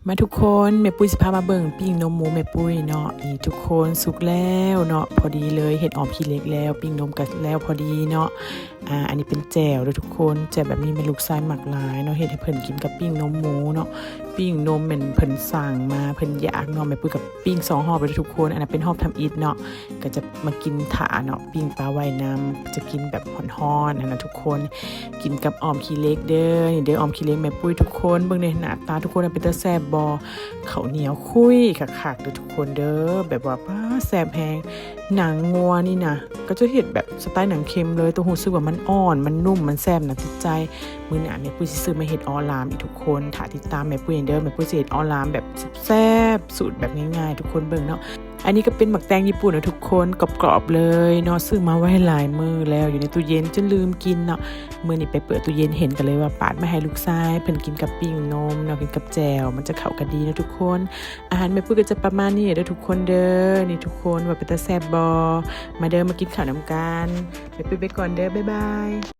ມາທຸກຄົນ ແມ່ປຸ້ຍຊິພາມາເບິ່ງປີ້ງນົມໝູແມ່ປຸ້ຍເນາະ. ນີ້ທຸກຄົນ ສຸກແລ້ວເນາະ ພໍດີເລີຍ ເຮັດອອມຂີ້ເຫຼັກແລ້ວ ປີ້ງນົມກໍແລ້ວພໍດີເນາະ. ອາ ອັນນີ້ເປັນແຈ່ວເດີທຸກຄົນ ແຈ່ວແບບນີ້ແມ່ນລູກຊາຍມັກຫຼາຍເນາະ ເຮັດໃຫ້ເພິ່ນກິນກັບປີ້ງນົມໝູເນາະ. ປີ້ງນົມແມ່ນເພິ່ນສັ່ງມາ ເພິ່ນຢາກເນາະ ແມ່ປຸ້ຍກໍ ປີ້ງສອງຮອບແລ້ວເດ້ທຸກຄົນ. ອັນນັ້ນເປັນຮອບທຳອິດເນາະ ກໍຈະມາກິນຖ້າເນາະ ປີ້ງປາໄວ້ນຳ ຈະກິນແບບຮ້ອນໆຫັ້ນນະທຸກຄົນ. ກິນກັບອອມຂີ້ເຫຼັກເດີ ນີ້ເດີ ອອມຂີ້ເຫຼັກແມ່ປຸ້ຍທຸກຄົນ. ເບິ່ງເດີ ໜ້າຕາທຸກຄົນ ເປັນຕາແຊບບໍ່? ເຂົ້າໜຽວຄຸຍຄັກໆເດີທຸກຄົນເດີ ແບບວ່າ ປາ ແຊບແຮງ. ໜັງງົວນີ້ນະ ກໍຈະເຮັດແບບສະໄຕໜັງເຄັມເລີຍ ແຕ່ຮູ້ສຶກວ່າມັນອ່ອນ ມັນນຸ້ມ ມັນແຊບນະ ຕິດໃຈ. ມື້ໜ້າແມ່ປຸ້ຍຊິຊື້ມາເຮັດອໍລາມອີກທຸກຄົນ ຖ້າຕິດຕາມແມ່ປຸ້ຍເດີ ແມ່ປຸ້ຍຊິເຮັດອໍລາມແບບແຊບໆ ສູດແບບງ່າຍໆ ທຸກຄົນເບິ່ງເນາະ. ອັນນີ້ກໍເປັນໝາກແຕງຍີ່ປຸ່ນນະທຸກຄົນ ກອບໆເລີຍເນາະ ຊື້ມາໄວ້ຫຼາຍມື້ແລ້ວ ຢູ່ໃນຕູ້ເຢັນຈົນລືມກິນເນາະ. ມື້ນີ້ໄປເປີດຕູ້ເຢັນເຫັນ ກໍເລີຍວ່າປາດມາໃຫ້ລູກຊາຍເພິ່ນກິນກັບປີ້ງນົມເນາະ ກິນກັບແຈ່ວ ມັນຈະເຂົ້າກັນດີເນາະທຸກຄົນ. ອາຫານແມ່ປຸ້ຍກໍຈະປະມານນີ້ເດີທຸກຄົນເດີ. ນີ້ທຸກຄົນ ວ່າເປັນຕາແຊບບໍ່? ມາເດີ ມາກິນເຂົ້ານຳກັນ. ແມ່ປຸ້ຍໄປກ່ອນເດີ ບາຍບາຍ.